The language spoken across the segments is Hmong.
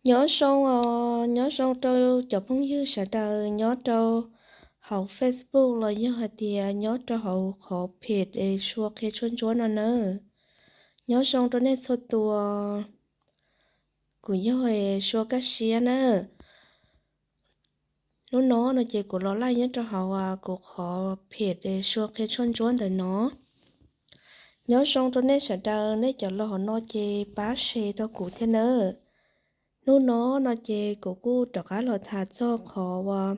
Nyob zoo os, nyob zoo rau cov phooj ywg sawv daws nyob rau hauv Facebook los yog hais tias nyob rau hauv qhov page es Sua Qhia Tshuaj Ntsuab no nawb. Nyob zoo rau nej txhua tus. Kuv yog Sua Kaj Siab nawb. Hnub no no ces kuv los laij nyob rau hauv kuv qhov page es Sua Qhia Tshuaj Ntsuab ntawm no. Nyob zoo rau nej sawv daws, nej cov los hauv no ces pab share rau kuv thiab nawb. Hnub no no ces kuv kuj rov qab los tham txog qhov uas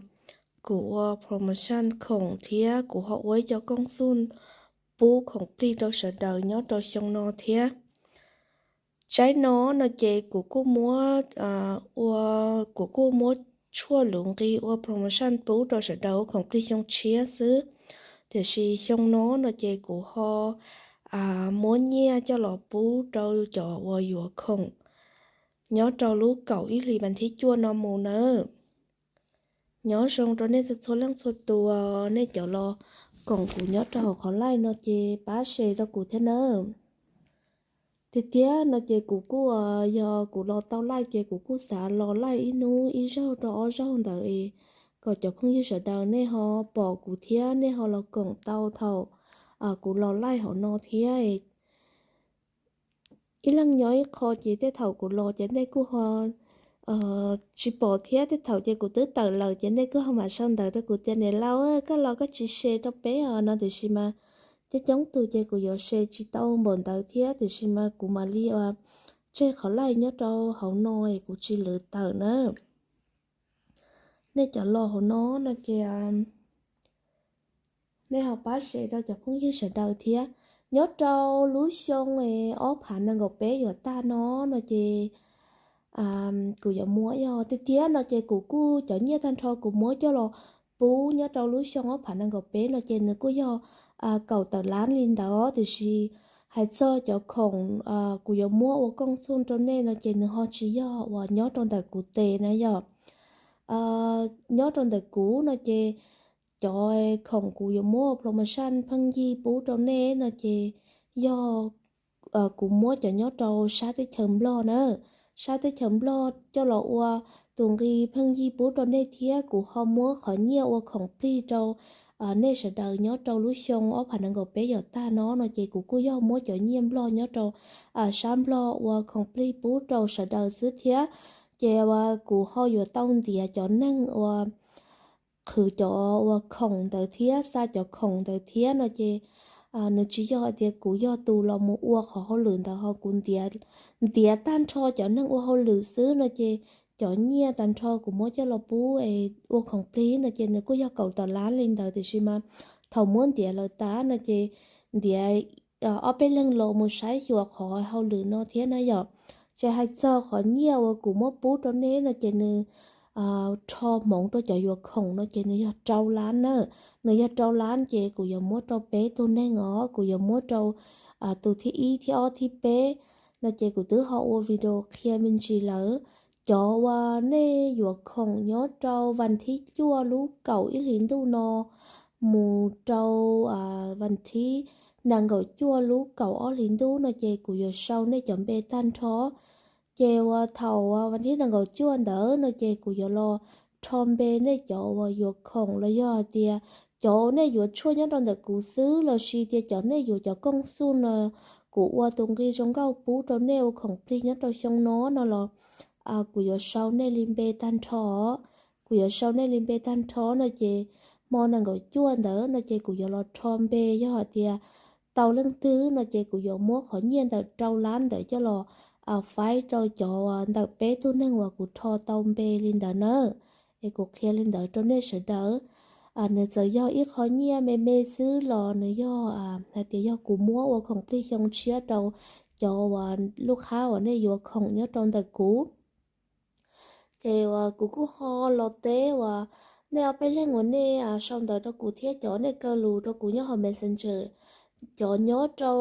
kuv ua promotion khoom thiab kuv ho ua ib co kooj xuj pub khoom plig rau sawv daws nyob rau xyoo no thiab. Tsaib no no ces kuv kuj muab ua, kuv kuj muab tshuaj luv nqi ua promotion pub rau sawv daws ua khoom plig xyoo tshiab xwb. Tiam sis xyoo no no ces kuv ho muab nyiaj coj los pub rau cov uas yuav khoom nyob rau lub kaum ib hlis vas thib cuaj no mus nawb. Nyob zoo rau nej txhua txhua leej txhua tus, nej cov los koom kuv nyob rau hauv qhov laij no ces pab share rau kuv thiab nawb. Tiag tiag no ces kuv kuj, yog kuv los tau laij ces kuv kuj xav los laij ib hnub ib zaug rau ob zaug ntawd es kom cov phooj ywg sawv daws nej ho pom kuv thiab nej ho los koom tau thaum kuv los laij hauv no thiab. Ib leeg nyob ib qho ces tej thaum kuv los ces nej kuj ho tsis pom thiab, tej thaum ces kuv twb tawm lawm ces nej kuj ho mam sau ntawv rau kuv tias niam laus, koj los koj tsis share rau peb os no, tiam sis mas coob coob tus ces kuv yuav share tsis tau npaum ntawd thiab, tiam sis mas kuv mam li ua tseg qhov laij nyob rau hauv no es kuv tsis lwv tawm na. Nej cov los hauv no no ces nej ho pab share rau cov phooj ywg sawv daws thiab. Nyob rau lub xyoo ob phav nees nkaum peb yuav tag no no ces kuv yuav muab, yog tiag tiag no ces kuv kuj cov nyiaj tag nrho kuv muab coj los pub nyob rau lub xyoo ob phav nees nkaum peb no ces nws kuj yog kaum tawm lab li ntawd, tiam sis hais txog cov khoom kuv yuav muab ua kooj xuj rau nej no ces nws ho tsis yog uas nyob rau ntawm kuv tes na yom. Nyob rau ntawm kuv no ces cov khoom kuv yuav muab ua promotion pheej yig pub rau nej no ces yog kuv muab cov nyob rau sab teb chaws Nplog na. Sab teb chaws Nplog coj los ua tus nqi pheej yig pub rau nej thiab kuv ho muab qhov nyiaj ua khoom plig rau nej sawv daws nyob rau lub xyoo ob phav nees nkaum peb yuav tag no no ces kuv kuj yog muab cov nyiaj Nplog nyob rau sab Nplog ua khoom plig pub rau sawv daws xwb thiab. Ces kuv ho yuav tau ntiav cov neeg uas qhwv cov uas khoom ntawd thiab xa cov khoom ntawd thiab no ces nws tsis yog hais tias kuv yog tus los mus ua qhov hauj lwm ntawd ho kuv ntiav tag nrho cov neeg ua hauj lwm xwb no ces cov nyiaj tag nrho kuv muab coj los pub ua khoom plig no ces nws kuj yog kaum tawm lab li ntawd, tiam sis mas thaum muab ntiav lawm tas no ces ntiav ob peb leeg los mus saib xyuas qhov hauj lwm no thiab na yom. Ces hais txog qhov nyiaj uas kuv muab pub rau nej no ces nws rho hmoov rau cov yuav khoom no ces nws yog rau lab na. Nws yog rau lab ces kuv yuav muab rau peb tug neeg os, kuv yuav muab rau tus thib ib thib ob thib peb no ces kuv twb ho ua video qhia me ntsis lawm. Cov uas nej yuav khoom nyob rau vas thib cuaj lub kaum ib hlis ntuj no mus rau vas thib nees nkaum cuaj lub kaum ob hlis ntuj no ces kuv yuav sau nej cov npe tag nrho. Ces uas thaum vas thib nees nkaum cuaj ntawd no ces kuv yuav los rho npe nej cov uas yuav khoom los yog hais tias cov uas nej yuav tshuaj nyob rau ntawm kuv xwb los sis tias cov nej yuav cov kooj xuj no kuv ua tus nqi zoo nkauj pub rau nej ua khoom plig nyob rau xyoo no no los kuv yuav sau nej li npe tag nrho. Kuv yuav sau nej li npe tag nrho no ces hmo nees nkaum cuaj ntawd no ces kuv yuav los rho npe, yog hais tias tau leej twg no ces kuv yuav muab qhov nyiaj ntawm rau lab ntawd coj los faib rau cov ntawm peb tug neeg uas kuv rho tau npe li ntawd na. Es kuv qhia li ntawd rau nej sawv daws. Nws txawm yog ib qho nyiaj me me xwb los nws yog hais tias yog kuv muab ua khoom plig xyoo tshiab rau cov uas lub qhab uas nej yuav khoom nyob rau ntawm kuv. Ces uas kuv kuj ho los teb uas nej ob peb leeg uas nej sau ntawv rau kuv thiab cov nej kaw lus rau kuv nyob hauv Messenger, cov nyob rau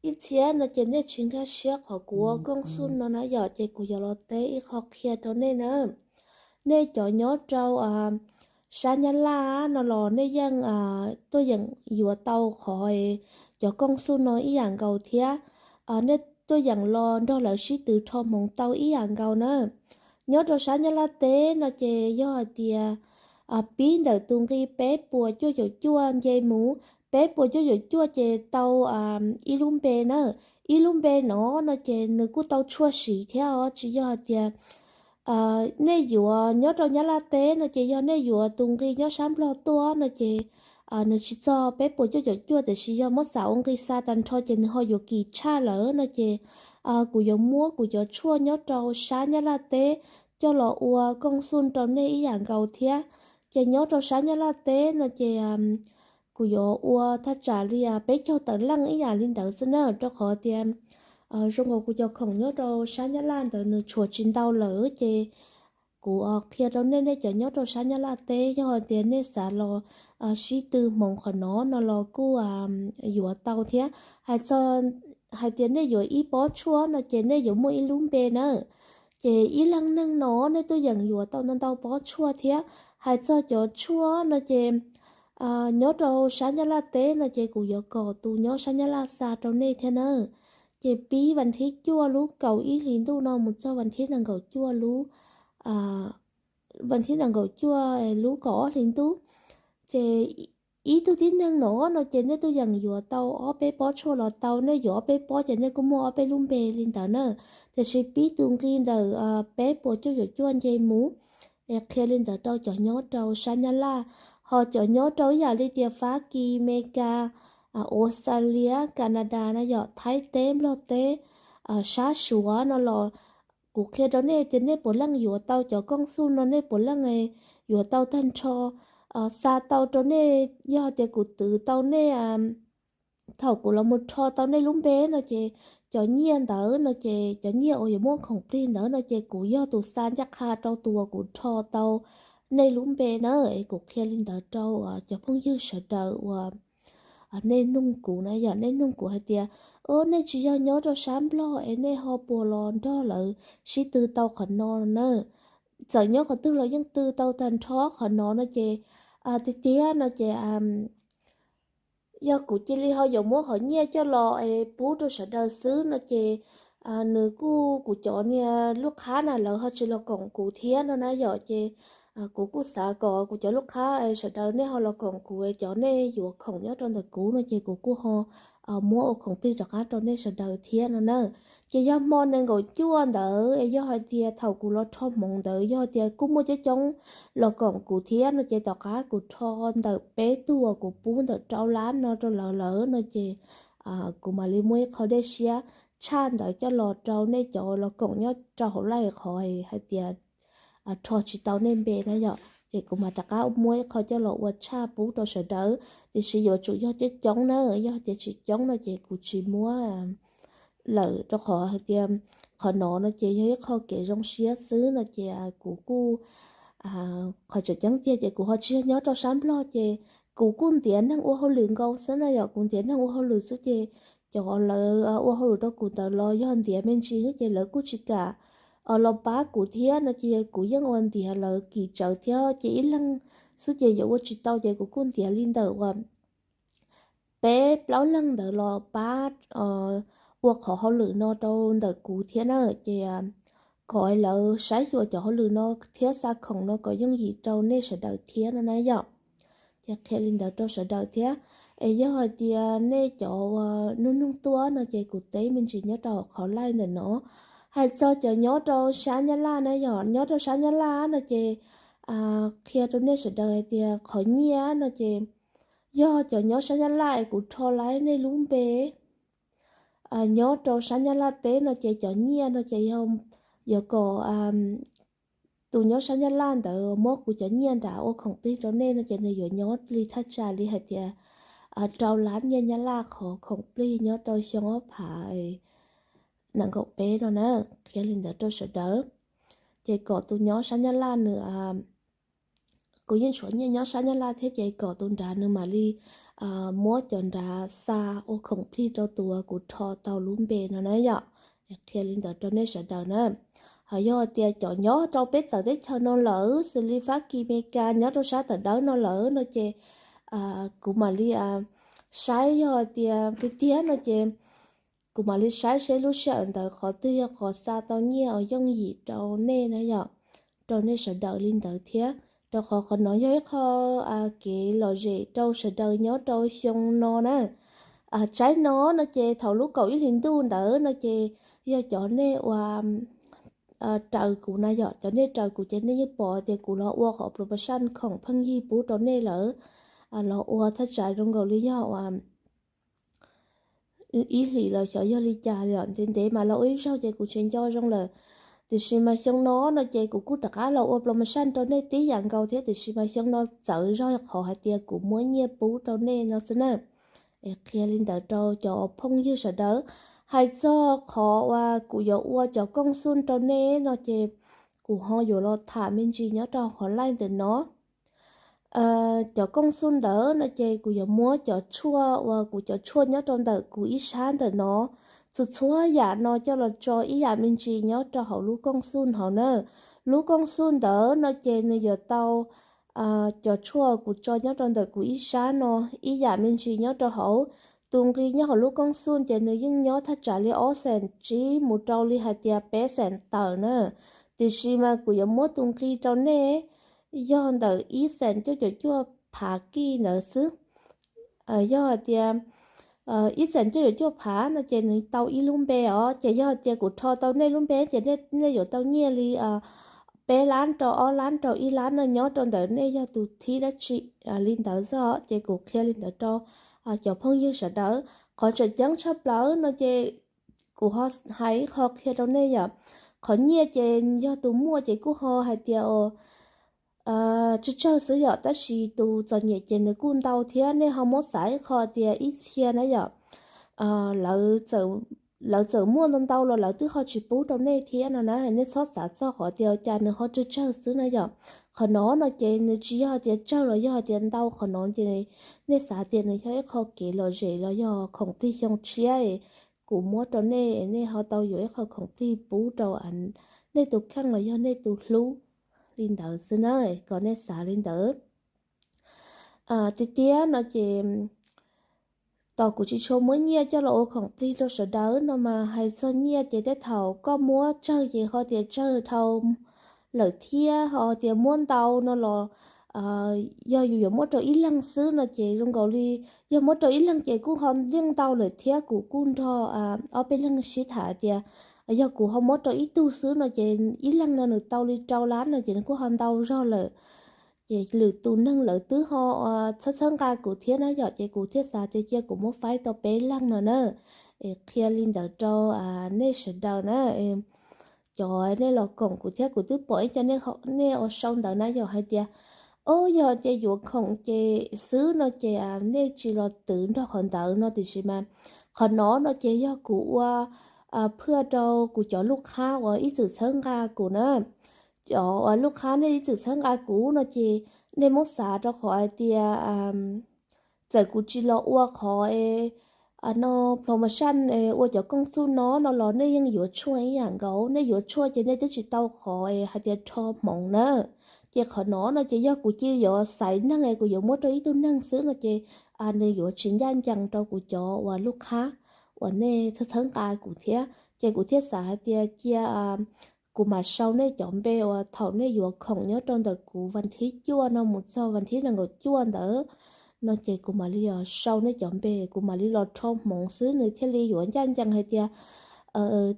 ib txhia no ces nej tsis nkag siab qhov kuv ua kooj xuj no na yom, ces kuv yuav los teb ib qho qhia rau nej na. Nej cov nyob rau sab Nyab Laj no los nej yeej tuaj yeem yuav tau qhov cov kooj xuj no ib yam nkaus thiab. Nej tuaj yeem los nrog lawv sib tw rho hmoov tau ib yam nkaus na. Nyob rau sab Nyab Laj teb no ces yog hais tias pib ntawm tus nqi peb puas cuaj caum cuaj nce mus, peb puas cuaj caum cuaj ces tau ib lub npe na. Ib lub npe no no ces nws kuj tau tshuaj siv thiab os, tsis yog hais tias nej yuav nyob rau Nyab Laj teb no ces yog nej yuav tus nqi nyob sab Nplog tuaj no ces nws tsis txog peb puas cuaj caum cuaj, tiam sis yog muab xav ua nqi xa tag nrho ces nws ho yuav kim tshaj lawm no ces kuv yuav muab kuv cov tshuaj nyob rau sab Nyab Laj teb coj los ua kooj xum rau nej ib yam nkaus thiab. Ces nyob rau sab Nyab Laj teb no ces kuv yuav ua thaj tsam li peb caug tawm leej ib yam li ntawd xwb na, rau qhov tias zoo nkaus kuv cov khoom nyob rau sab Nyab Laj ntawd nws tshuav tsis ntau lawm ces kuv qhia rau nej, nej cov nyob rau sab Nyab Laj teb yog hais tias nej xav los sib tw hmoov qhov no no los kuj yuav tau thiab. Hais txog hais tias nej yuav ib pob tshuaj no ces nej yuav muaj ib lub npe na. Ces ib leej neeg no nej tuaj yeem yuav tau ntau ntau pob tshuaj thiab. Hais txog cov tshuaj no ces nyob rau sab Nyab Laj teb no ces kuv yuav kom tus nyob sab Nyab Laj xa rau nej thiab na. Ces pib vas thib cuaj lub kaum ib hlis ntuj no mus txog vas thib nees nkaum cuaj lub vas thib nees nkaum cuaj lub kaum ob hlis ntuj. Ces ib tug tib neeg no no ces nej tuaj yeem yuav tau ob peb pob tshuaj los tau, nej yuav ob peb pob ces nej kuj muaj ob peb lub npe li ntawd na. Tiam sis pib tus nqi ntawm peb puas cuaj caum cuaj nce mus, es qhia li ntawd rau cov nyob rau sab Nyab Laj. Ho cov nyob rau ib yam li tias Fab Kis, Mes Kas, Australia, Canada na yom, Thaib teb, Nplog teb, sab Suav no los kuv qhia rau nej tias nej puav leej yuav tau cov kooj xum no, nej puav leej yuav tau tag nrho, xa tau rau nej. Yog tias kuv twv tau nej, thaum kuv los mus rho tau nej lub npe no ces cov nyiaj ntawd no ces cov nyiaj uas yuav muab khoom plig ntawd no ces kuv yog tus xa ncaj qha rau tus uas kuv rho tau nej lub npe na. Es kuv qhia li ntawd rau cov phooj ywg sawv daws uas nej nug kuv na yom, nej nug kuv hais tias, o, nej tsis yog nyob rau sab Nplog es nej ho puas los nrog lawv sib tw tau qhov no na? Txawm nyob qhov twg los yeej tw tau tag nrho qhov no no ces tiag tiag no ces yog kuv cia li ho yuav muab qhov nyiaj coj los es pub rau sawv daws xwb no ces nws kuj, kuv cov niag lub qhab na lawv ho tsis los koom kuv thiab no na yom. Ces kuv kuj xav kom kuv cov lub qhab sawv daws nej ho los koom kuv cov nej yuav khoom nyob rau ntawm kuv no ces kuv kuj ho muab ua khoom plig rov qab rau nej sawv daws thiab no na. Ces yog hmo nees nkaum cuaj ntawd es yog hais tias thaum kuv los rho hmoov ntawd yog tias kuj muaj coob coob los koom kuv thiab no ces tom qab kuv rho ntawm peb tug uas kuv pub ntawm rau lab no rau lawv lawm no ces kuv mam li muaj ib qho dej siab tshaj ntawd coj los rau nej cov los koom nyob rau hauv live qhov hais tias rho tsis tau nej npe na yom, ces kuv mam rov qab muab ib qho coj los ua tshaj pub rau sawv daws. Tiam sis yuav tsum yog coob coob na, yog tias tsis coob no ces kuv tsis muab lawm, rau qhov hais tias qhov no no ces yog ib qho kev zoo siab xwb no ces kuv kuj, qhov tseem ceeb tiag ces kuv ho tsis yog nyob rau sab Nplog ces kuv kuj ntiav neeg ua hauj lwm nkaus xwb na yom, kuv ntiav neeg ua hauj lwm xwb ces cov lawv ua hauj lwm rau kuv ntawd los yog ntiav me ntsis ces lawv kuj tsis kam los pab kuv thiab no ces kuv yeej ua ntiav lawv kim tsawv thiab ces ib leeg xwb ces yuav ua tsis tau ces kuv kuj ntiav li ntawm uas peb plaub leeg ntawd los pab ua qhov hauj lwm no rau ntawm kuv thiab na. Ces kom lawv saib xyuas cov hauj lwm no thiab xa khoom no kom yooj yim rau nej sawv daws thiab no na yom. Ces qhia li ntawd rau sawv daws thiab. Es yog hais tias nej cov uas nug nug tuaj no ces kuv teb me ntsis nyob rau qhov live ntawm no. Hais txog cov nyob rau sab Nyab Laj na yom, nyob rau sab Nyab Laj no ces qhia rau nej sawv daws hais tias qhov nyiaj no ces yog cov nyob sab Nyab Laj es kuv rho laib nej lub npe nyob rau sab Nyab Laj teb no ces cov nyiaj no ces yog yuav kom tus nyob sab Nyab Laj ntawd muab kuv cov nyiaj nram ua khoom plig rau nej no ces nws yuav nyob li thaj tsam li hais tias rau lab nyiaj Nyab Laj qhov khoom plig nyob rau xyoo ob phav nees nkaum peb no na. Qhia li ntawd rau sawv daws. Ces kom tus nyob sab Nyab Laj nws, kuv yeej tshuav nyiaj nyob sab Nyab Laj thiab ces kom tus nrad nws mam li muab cov nrad xa ua khoom plig rau tus uas kuv rho tau lub npe no na yom. Qhia li ntawd rau nej sawv daws na. Ho yog tias cov nyob rau peb txawv teb chaws no lawm xws li Fab Kis, Mes Kas, nyob rau sab tawm dawb no lawm no ces kuv mam li saib, yog tias tiag tiag no ces kuv mam li saib seb lub sij hawm ntawd qhov twg yog qhov xa tau nyiaj uas yooj yim rau nej na yom, rau nej sawv daws li ntawd thiab. Rau qhov qhov no yog ib qho kev lom zem rau sawv daws nyob rau xyoo no na. Tsaib no no ces thaum lub kaum ib hlis ntuj ntawd no ces yog cov nej uas raws kuv na yom, cov nej raws kuv ces nej yeej pom tias kuv los ua qhov promotion khoom pheej yig pub rau nej lawm, los ua thaj tsam zoo nkaus li yog uas ib hlis los xyov yog li cas li os, ntev ntev mas los ua ib zaug ces kuv tsis nco zoo lawm. Tiam sis mas xyoo no no ces kuv kuj rov qab los ua promotion rau nej tib yam nkaus thiab, tiam sis mas xyoo no txawv zog qhov hais tias kuv muab nyiaj pub rau nej no xwb na. Es qhia li ntawd rau cov phooj ywg sawv daws. Hais txog qhov uas kuv yuav ua cov kooj xum rau nej no ces kuv ho yuav los tham me ntsis nyob rau qhov laij ntawm no. Cov kooj xum ntawd no ces kuv yuav muab cov tshuaj uas kuv cov tshuaj nyob rau ntawm kuv ib sab ntawm no, txhua txhua yam no coj los tso ib yam me ntsis nyob rau hauv lub kooj xum hauv na. Lub kooj xum ntawd no ces nws yuav tau cov tshuaj kuv tso nyob rau ntawm kuv ib sab no ib yam me ntsis nyob rau hauv. Tus nqi nyob hauv lub kooj xum ces nws yeej nyob thaj tsam li ob xees tsib mus rau li hais tias peb xees tawm na. Tiam sis mas kuv yuav muab tus nqi rau nej yog ntawm ib xees cuaj caum cuaj phav kij ntawd xwb. Yog hais tias ib xees cuaj caum cuaj phav no ces nws tau ib lub npe os, ces yog hais tias kuv rho tau nej lub npe ces nej yuav tau nyiaj li peb lab rau ob lab rau ib lab no nyob rau ntawm nej yog tus thib dab tsi li ntawd xwb. Ces kuv qhia li ntawd rau cov phooj ywg sawv daws. Qhov tseem ceeb tshaj plaws no ces kuv ho hais ib qho qhia rau nej yom. Qhov nyiaj ces yog tus muaj ces kuj ho hais tias tsawg tsawg xwb yom, tab sis tus txom nyem ces nws kuj ntau thiab. Nej ho muab xav ib qho tias ib txhia na yom, lawv txawm muaj ntau ntau los lawv twb ho tsis pub rau nej thiab no na. Nej txhob xav txog qhov tias cas nws ho tsawg tsawg xwb na yom. Qhov no no ces nws tsis yog tias tsawg los yog tias ntau, qhov no ces nej xav tias nws yog ib qho kev lom zem los yog khoom plig xyoo tshiab kuv muab rau nej, nej ho tau yuav ib qho khoom plig pub rau nej tus kheej los yog nej tus hlub li ntawd xwb na, kom nej xav li ntawd. Tiag tiag no ces tos kuv tsis tshua muab nyiaj coj los ua khoom plig rau sawv daws no mas hais txog nyiaj ces tej thaum koj muab tsawg ces ho tias tsawg dhau lawm thiab, ho tias muab ntau no los yog yus yuav muab rau ib leeg xwb no ces zoo nkaus li yog muab rau ib leeg ces kuj ho yeej ntau lawm thiab. Kuv kuj nrog ob peb leeg sib tham tias yog kuv ho muab rau ib tug xwb no ces ib leeg no nws tau li rau lab no ces nws kuj ho ntau zog lawm. Ces lwm tus neeg lawv twb ho txhawb txhawb nqa kuv thiab na yom, ces kuv thiaj xav tias cia kuv muab faib rau peb leeg no na. Es qhia li ntawd rau nej sawv daws na. Cov nej los koom kuv thiab, kuv twb pom ib co nej ua sau ntawv na yom hais tias, o, yog tias yuav khoom ces xwb no ces nej tsis los twv nrog qhov ntawd no, tiam sis mas qhov no no ces yog kuv ua phaj rau kuv cov lub qhab uas ib txwm txhawb nqa kuv na. Cov uas lub qhab nej ib txwm txhawb nqa kuv no ces nej muab xav rau qhov hais tias txawm kuv tsis los ua qhov no promotion ua cov kooj xum no no los nej yeej yuav tshuaj ib yam nkaus. Nej yuav tshuaj ces nej twb tsis tau qhov hais tias rho hmoov na. Ces qhov no no ces yog kuv cia yuav xaiv neeg es kuv yuav muab rau ib tug neeg xwb no ces nws yuav tsis ncaj ncees rau kuv cov uas lub qhab uas nej txhawb txhawb nqa kuv thiab. Ces kuv thiaj xav hais tias cia kuv mam sau nej cov npe uas thaum nej yuav khoom nyob rau ntawm kuv vas thib cuaj no mus txog vas thib nees nkaum cuaj ntawd no ces kuv mam li los sau nej cov npe, kuv mam li los rho hmoov xwb nws thiaj li yuav ncaj ncees hais tias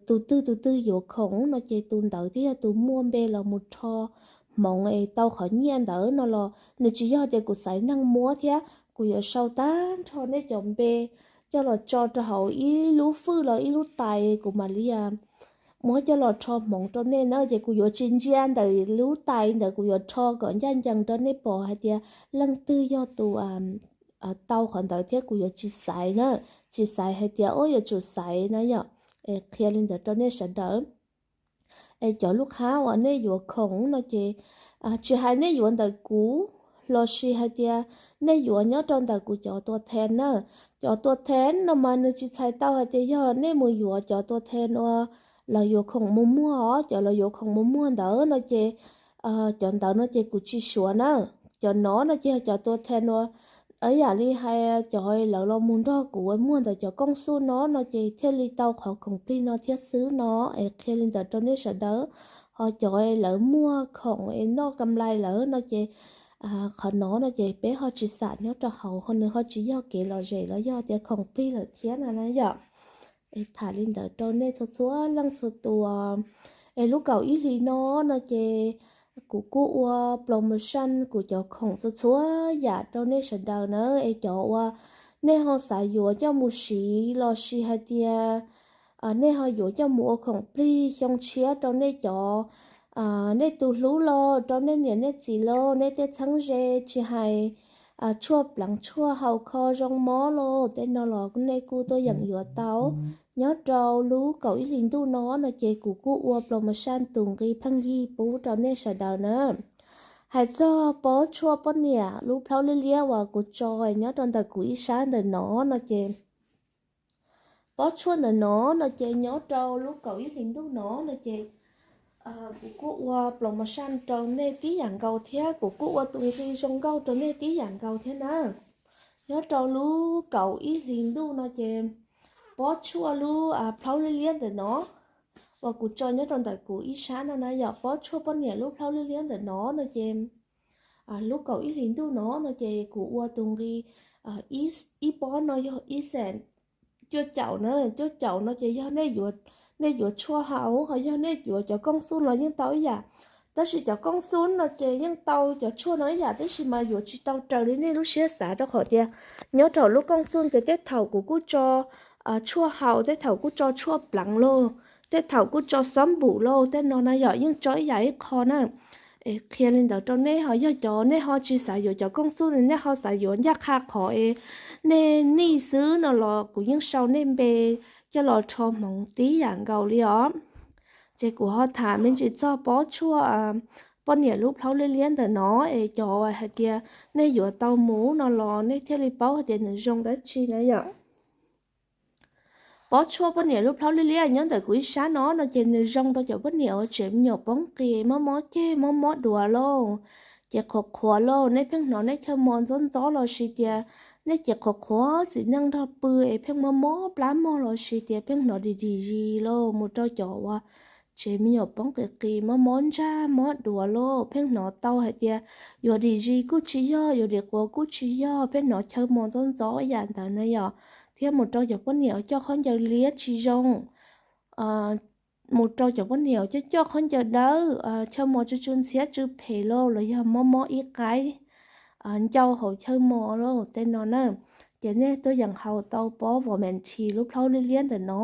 tus twg tus twg yuav khoom no ces tus ntawd thiaj yog tus muaj npe los mus rho hmoov es tau qhov nyiaj ntawd no los nws tsis yog tias kuv xaiv neeg muab thiab. Kuv yuav sau tag nrho nej cov npe coj los tso rau hauv ib lub fwj los ib lub tais, kuv mam li muab coj los rho hmoov rau nej na. Ces kuv yuav tsis ntsia ntawm lub tais ntawd, kuv yuav rho kom ncaj ncees rau nej pom hais tias leej twg yog tus tau qhov ntawd thiab kuv yuav tsis xaiv na, tsis xaiv hais tias o yuav tsum xaiv na yom. Es qhia li ntawd rau nej sawv daws. Es cov lub qhab uas nej yuav khoom no ces tsis hais nej yuav ntawm kuv los sis hais tias nej yuav nyob rau ntawm kuv cov tua then na. Cov tua then no mas nws tsis txhais tau hais tias yog nej mus yuav cov tua then uas lawv yuav khoom mus muag os. Cov lawv yuav khoom mus muag ntawd no ces cov ntawd no ces kuv tsis suav na. Cov no no ces yog cov tua then uas Ib yam li hais cov lawv los mus nrog kuv muag ntawm cov kooj xuj no no ces thiaj li tau qhov khoom plig no thiab xwb no, es qhia li ntawd rau nej sawv daws. Ho cov lawv muag khoom es noj kam lais lawm no ces qhov no no ces peb ho tsis xam nyob rau hauv, ho nws ho tsis yog kev lom zem los yog tias khoom plig lawm thiab no na yom. Es tham li ntawd rau nej txhua txhua leej txhua tus. Es lub kaum ib hlis no no ces kuv kuj ua promotion kuv cov khoom txhua txhua yam rau nej sawv daws na. Es cov uas nej ho xav yuav coj mus siv los sis hais tias nej ho yuav coj mus ua khoom plig xyoo tshiab rau nej cov, nej tus hlub los rau nej niam nej txiv los nej tej txheeb ze, tsis hais tshuaj pleev tshuaj haus kho zoo mob los tej no los nej kuj tuaj yeem yuav tau nyob rau lub kaum ib hlis ntuj no no ces kuv kuj ua promotion tus nqi pheej yig pub rau nej sawv daws na. Hais txog pob tshuaj poj niam lub plhaub liab liab uas kuv tso nyob rau ntawm kuv ib sab ntawm no no ces pob tshuaj ntawm no no ces nyob rau lub kaum ib hlis ntuj no no ces kuv kuj ua promotion rau nej tib yam nkaus thiab kuv kuj ua tus nqi zoo nkauj rau nej tib yam nkaus thiab na. Nyob rau lub kaum ib hlis ntuj no ces pob tshuaj lub plhaub liab liab ntawm no uas kuv tso nyob rau ntawm kuv ib sab no na yom, pob tshuaj poj niam lub plhaub liab liab ntawm no no ces lub kaum ib hlis ntuj no no ces kuv ua tus nqi ib pob no yog ib xees cuaj caum na. Cuaj caum no ces yog nej yuav tshuaj haus ho yog nej yuav cov kooj xuj los yeej tau ib yam. Tab sis cov kooj xuj no ces yeej tau cov tshuaj no ib yam tab sis mas yuav tsis tau raws li nej lub siab xav rau qhov tias nyob rau lub kooj xuj ces tej thaum kuv kuj tso tshuaj haus, tej thaum kuj tso tshuaj pleev lauj, tej thaum kuj tso xob npum lauj, tej no na yom yeej tso ib yam ib qho na. Es qhia li ntawd rau nej, ho yog cov nej ho tsis xav yuav cov kooj xuj, nej ho xav yuav ncaj qha qhov es nej nij xwb no los kuv yeej sau nej npe coj los rho hmoov tib yam nkaus li os. Ces kuv ho tham me ntsis txog pob tshuaj poj niam lub plhaub liab liab ntawm no es cov hais tias nej yuav tau mus no los nej thiaj li paub hais tias nws zoo dab tsi na yom. Pob tshuaj poj niam lub plhaub liab liab nyob ntawm kuv ib sab no no ces nws zoo rau cov poj niam uas tsev me nyuam poob qis mob mob ceg mob mob duav lauj, ces qhuav qhuav lauj, nej pheej hnov nej chaw mos ntxob ntxob los sis tias nej ces qhuav qhuav txiv neej nrog pw es pheej mob mob plab mog los sis tias pheej hnov dim dim zis lauj, mus rau cov uas tsev me nyuam poob qis qis mob mob ntsaj mob duav lauj, pheej hnov tau hais tias yuav dim zis kuj tsis yog, yuav dim quav kuj tsis yog, pheej hnov chaw mos ntxob ntxob ib yam ntawd na yom. Thiab mus rau cov poj niam uas coj khaub ncaws liab tsis zoo, mus rau cov poj niam uas coj coj khaub ncaws dawb, chaw mos tsw tsw ntxhiab tsw phem lauj, los yog mob mob ib qaib ncau hauv chaw mos lauj tej no na, ces nej tuaj yeem haus tau pob vos meem nthi lub plhaub liab liab ntawm no.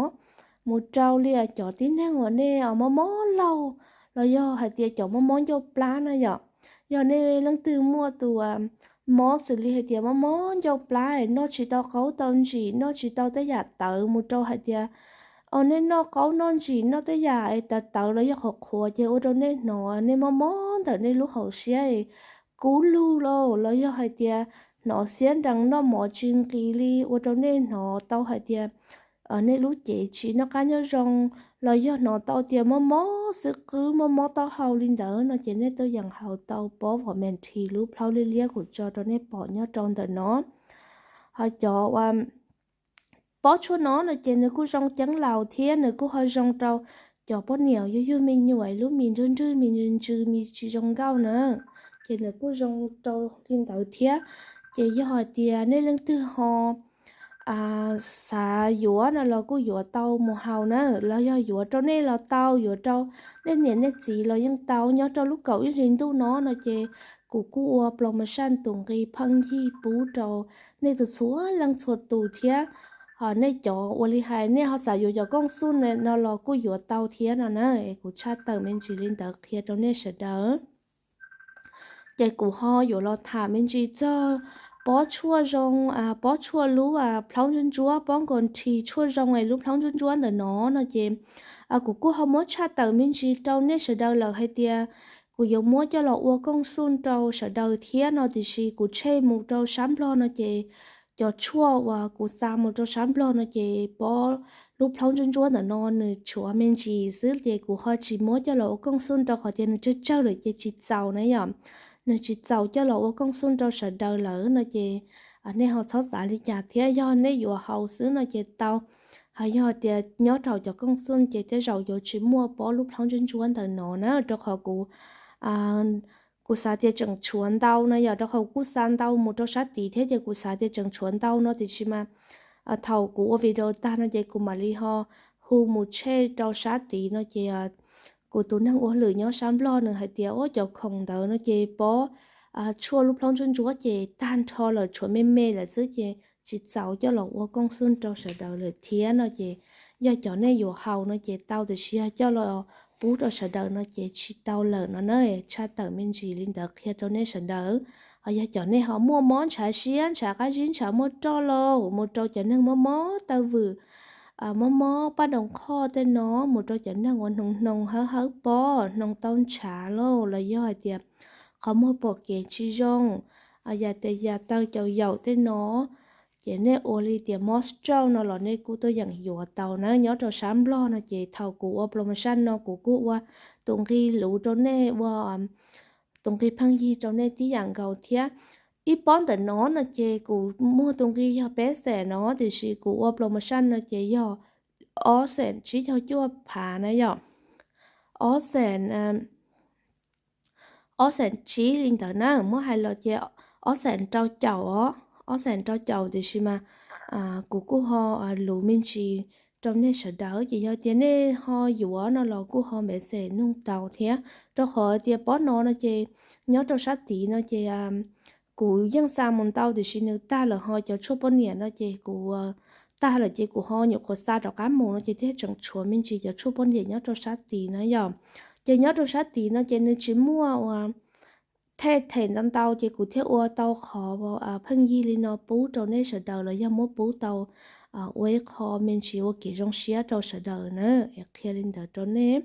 Mus rau li cov tib neeg uas nej mob mob laug, los yog hais tias cov mob mob ncauj plab na yom. Yog nej leej twg muaj tus mob xws li hais tias mob mob ncauj plab es noj tsis tau qaub tau ntsim, noj tsis tau tej yam tawv, mus rau hais tias nej noj qaub noj ntsim noj tej yam es tawv tawv los yog qhuav qhuav ces ua rau nej hnov nej mob mob ntawm nej lub hauv siab kub lug lauj, los yog hais tias hnov siab nrees noj mov tsis nqis li, ua rau nej hnov tau hais tias nej lub cev tsis noj qab nyob zoo, los yog hnov tau tias mob mob xwb qwb mob mob taub hau li ntawd no ces nej tuaj yeem haus tau pob vos meem nthi lub plhaub liab liab kuv tso rau nej pom nyob rau ntawm no. Ho cov uas pob tshuaj no no ces nws kuj zoo ceeb laus thiab nws kuj ho zoo rau cov poj niam yug yug me nyuam lub mis nrwg nrwg mis ntsws ntsws mis tsis zoo nkauj na, ces nws kuj zoo rau li ntawd thiab. Ces yog hais tias nej leej twg ho xav yuav no los kuj yuav tau mus haus na, los yog yuav rau nej los tau, yuav rau nej niam nej txiv los yeej tau. Nyob rau lub kaum ib hlis ntuj no no ces kuv kuj ua promotion tus nqi pheej yig pub rau nej txhua txhua leej txhua tus thiab. Ho nej cov ua li hais nej ho xav yuav cov kooj xuj no los kuj yuav tau thiab no na. Kuv tshaj tawm me ntsis li ntawd qhia rau nej sawv daws. Ces kuv ho yuav los tham me ntsis txog pob tshuaj zoo, pob tshuaj lub plhaub ntsuab ntsuab, pob nkaus nthi tshuaj zoo es lub plhaub ntsuab ntsuab ntawm no no ces kuv kuj ho muab tshaj tawm me ntsis rau nej sawv daws lawm hais tias kuv yuav muab coj los ua kooj xuj rau sawv daws thiab no, tiam sis kuv tshem mus rau sab Nplog no ces cov tshuaj uas kuv xa mus rau sab Nplog no ces pob lub plhaub ntsuab ntsuab ntawm no nws tshuav me ntsis xwb ces kuv ho tsis muab coj los ua kooj xuj rau qhov tias nws tsawg tsawg lawm ces tsis txaus na yom. Nws tsis txaus coj los ua kooj xuj rau sawv daws lawm no ces nej ho txhob xav li cas thiab, yog nej yuav haus xwb no ces tau. Hos yog tias nyob rau cov kooj xwj ces tej zaum yuav tsis muaj pob lub plhaub ntsuab ntsuab ntawm no na, rau qhov kuv kuv xav tias tseem tshuav ntau no yom, rau qhov kuv kuj xa ntau mus rau sab tid thiab ces kuv xav tias tseem tshuav ntau no tiam sis mas thaum kuv ua video tag no ces kuv mam li ho hu mus tshem rau sab tid no ces kuv tus neeg ua hauj lwm nyob sab Nplog nws hais tias ua cov khoom ntawd no ces pob tshuaj lub plhaub ntsuab ntsuab ces tag nrho lawm tshuav me me lawm xwb ces tsis txaus coj los ua kooj xwj rau sawv daws lawm thiab no ces yog cov nej yuav haus no ces tau tiam sis yog coj los pub rau sawv daws no ces tsis tau lawm no na. Tshaj tawm me ntsis li ntawd qhia rau nej sawv daws. Hos yog cov nej ho muaj mob ntshav siab ntshav qab zib ntshav muaj roj lauj, mus rau cov neeg mob mob taw vwm, mob mob paj nroos qhoj tej no, mus rau cov neeg uas hnoos hnoos hawb hawb pob hnoos tau ntshav lauj, los yog hais tias qhov muag pom kev tsis zoo, yam tes yam taw caum yaum tej no, ces nej ua li tias mob stroke no los nej kuj tuaj yeem yuav tau na. Nyob rau sab Nplog no ces thaum kuv ua promotion no kuv kuj ua tus nqi luv rau nej, ua tus nqi pheej yig rau nej tib yam nkaus thiab. Ib pob ntawm no no ces kuv muag tus nqi yog peb xees no tiam sis kuv ua promotion no ces yog ob xees tsib caug cuaj phav na yom. Ob xees ob xees tsib li ntawd na, muab hais los ces ob xees rau caum os, ob xees rau caum tiam sis mas kuv kuj ho luv me ntsis rau nej sawv daws ces yog tias nej ho yuav no los kuj ho message nug tau thiab, rau qhov tias pob no no ces nyob rau sab tid no ces kuv yeej xa mus ntau tiam sis nws tag lawm, ho cov tshuaj poj niam no ces kuv tag lawm ces kuv ho nyuam qhuav xa rov qab mus no ces thiaj tseem tshuav me ntsis cov tshuaj poj niam nyob rau sab tid na yom. Ces nyob rau sab tid no ces nws tsis muaj ua thej them ntau ntau ces kuv thiaj ua tau qhov pheej yig li no pub rau nej sawv daws los yog muab pub tau ua ib qho me ntsis ua kev zoo siab rau sawv daws na. Es qhia li ntawd rau nej.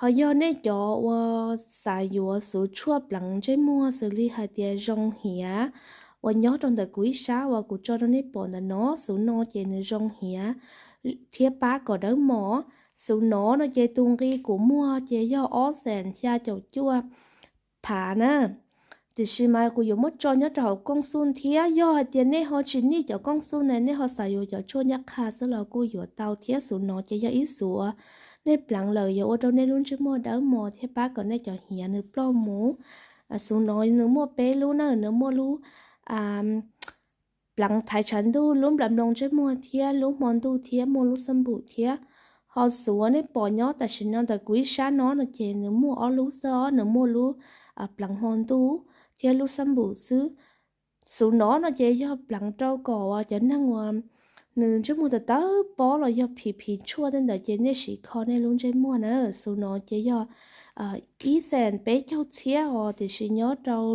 Ho yog nej cov uas xav yuav xuv tshuaj pleev ntsej muag xws li hais tias zoo hiav uas nyob rau ntawm kuv ib sab uas kuv tso rau nej pom ntawm no, xuv no ces nws zoo hiav thiab pab kom dawb mos. Xuv no no ces tus nqi kuv muag ces yog ob xees xya caum cuaj phav na. Tiam sis mas kuv yuav muab tso nyob rau hauv kooj xwj thiab, yog hais tias nej ho tsis nij cov kooj xwj na, nej ho xav yuav cov tshuaj ncaj qha xwb los kuj yuav tau thiab. Xuv no ces yog ib xuv uas nej pleev lawm yuav ua rau nej lub ntsej muag dawb mos thiab pab kom nej cov hiav nws ploj mus. Xuv no nws muaj peb lub na, nws muaj lub pleev thaiv tshav ntuj, lub nplas mloog ntsej muag thiab lub hmo ntuj thiab muaj lub xab npum thiab. Ho xuv uas nej pom nyob tam sim no ntawm kuv ib sab no no ces nws muaj ob lub xwb os, nws muaj lub pleev hmo ntuj thiab lub xab npum xwb. Xuv no no ces yog pleev rau kom cov neeg uas nws ntsej muag tawv tawv pob los yog phim phim tshuaj tej ntawd ces nej siv kho nej lub ntsej muag na. Xuv no ces yog ib xees peb caug txhiab os, tiam sis nyob rau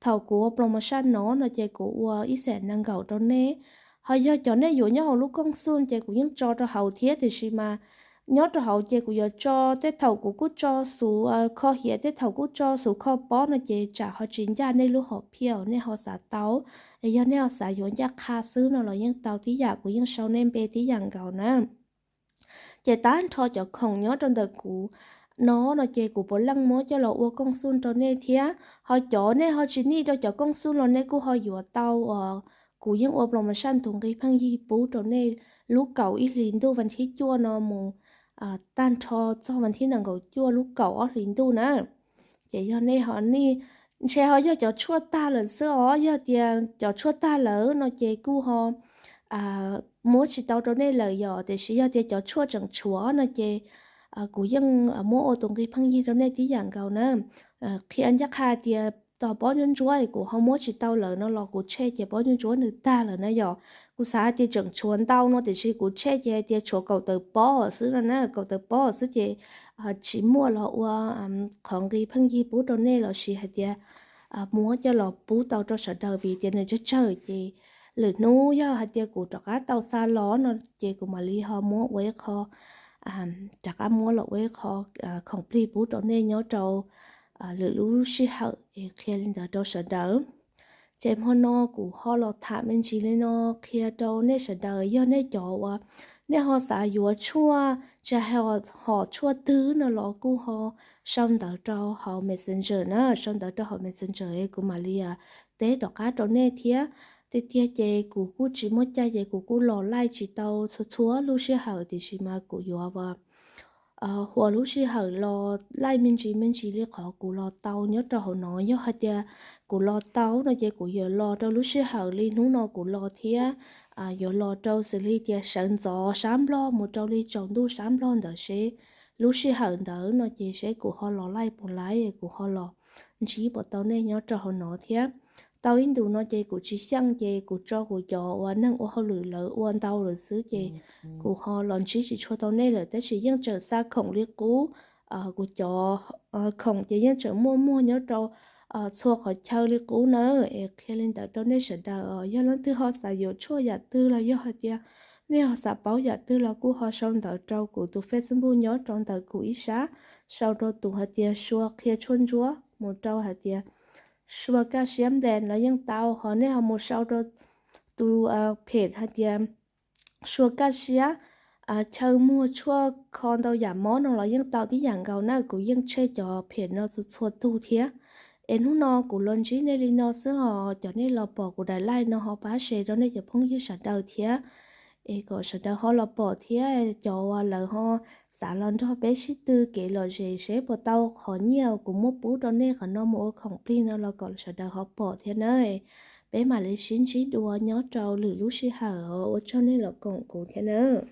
thaum kuv ua promotion no no ces kuv ua ib xees nees nkaum rau nej. Ho yog cov nej yuav nyob hauv lub kooj xwj ces kuv yeej tso rau hauv thiab, tiam sis mas nyob rau hauv ces kuv yuav tso, tej thaum kuv kuj tso xuv kho hiav, tej thaum kuj tso xuv kho pob no ces tsam ho tsis ncaj nej lub hom phiaj nej ho xav tau. Yog nej ho xav yuav ncaj qha xwb no los yeej tau tib yam, kuv yeej sau nej npe tib yam nkaus na. Ces tag nrho cov khoom nyob rau ntawm kuv no no ces kuv puav leej muab coj los ua kooj xwj rau nej thiab. Ho cov nej ho tsis nij rau cov kooj xwj los nej kuj ho yuav tau os. Kuv yeej ua promotion tus nqi pheej yig pub rau nej lub kaum ib hlis ntuj vas thib cuaj no mus tag nrho txog vas thib nees nkaum cuaj lub kaum ob hlis ntuj na. Ces yog nej ho nij, ntshe ho yog cov tshuaj tag lawm xwb os. Yog tias cov tshuaj tag lawm no ces kuj ho muab tsis tau rau nej lawm yom, tiam sis yog tias cov tshuaj tseem tshuav no ces kuv yeej muab ua tus nqi pheej yig rau nej tib yam nkaus na. Qhia ncaj qha tias tos pob ntsuab ntsuab kuv ho muab tsis tau lawm no los kuv tshem ces pob ntsuab ntsuab nws tag lawm na yom. Kuv xav hais tias tseem tshuav ntau no tiam sis kuv tshem ces hais tias tshuav kaum tawm pob xwb no na, kaum tawm pob xwb ces tsis muaj los ua qhov nqi pheej yig pub rau nej los sis hais tias muab coj los pub tau rau sawv daws vim tias nws tsawg tsawg ces lwm hnub yog hais tias kuv rov qab tau xa los no ces kuv mam li ho muab ua ib qho, rov qab muab los ua ib qho khoom plig pub rau nej nyob rau lwm lub sij hawm es qhia li ntawd rau sawv daws. Ces hmo no kuv ho los tham me ntsis li no qhia rau nej sawv daws, yog nej cov uas nej ho xav yuav tshuaj, tsis hais hom tshuaj twg no los kuj ho sau ntawv rau hauv Messenger na, sau ntawv rau hauv Messenger es kuv mam li teb rov qab rau nej thiab. Tiag tiag ces kuv kuj tsis muaj caij ces kuv kuj los laij tsis tau txhua txhua lub sij hawm, tiam sis mas kuv yuav hua lub sij hawm los laij me ntsis me ntsis li qhov kuv los tau nyob rau hauv no. Yog hais tias kuv los tau no ces kuv yuav los rau lub sij hawm li hnub no kuv los thiab yuav los rau xws li tias sawv ntxov sab Nplog mus rau li tsaus ntuj sab Nplog ntawd seb lub sij hawm ntawd no ces seb kuv ho los laij puas laij, kuv ho los ntsib puas tau nej nyob rau hauv no thiab. Tau ib ntus no ces kuv tsis xyeej ces kuv tso kuv cov uas neeg ua hauj lwm lawv ua ntau lawm xwb ces kuv ho los ntsib tsis tshua tau nej lawm, tab sis yeej tseem xa khoom li qub. Kuv cov khoom ces yeej tseem muaj muag nyob rau txhua qhov chaw li qub na. Es qhia li ntawd rau nej sawv daws, yog leej twg ho xav yuav tshuaj yam twg los yog hais tias nej ho xav paub yam twg los kuj ho sau ntawv rau kuv tus Facebook nyob rau ntawm kuv ib sab, sau rau tus hais tias Sua Qhia Tshuaj Ntsuab mus rau hais tias Sua Kaj Siab Nplas los yeej tau, ho nej ho mus sau rau tus phem hais tias Sua Kaj Siab chaw muag tshuaj kho ntau yam mob no los yeej tau tib yam nkaus na. Kuv yeej tsheej cov phem no txhua txhua tug thiab. Es hnub no kuv los ntsib nej li no xwb os, cov nej los pom kuv daim live no ho pab share rau nej cov phooj ywg sawv daws thiab, es kom sawv daws ho los pom thiab. Cov uas lawv ho xav los nrog peb sib tw kev lom zem seb puas tau qhov nyiaj kuv muab pub rau nej qhov no mus ua khoom plig no los kom sawv daws ho pom thiab na. Peb mam li sib ntsib dua nyob rau lwm lub sij hawm, ua tsaug nej los koom kuv thiab nawb.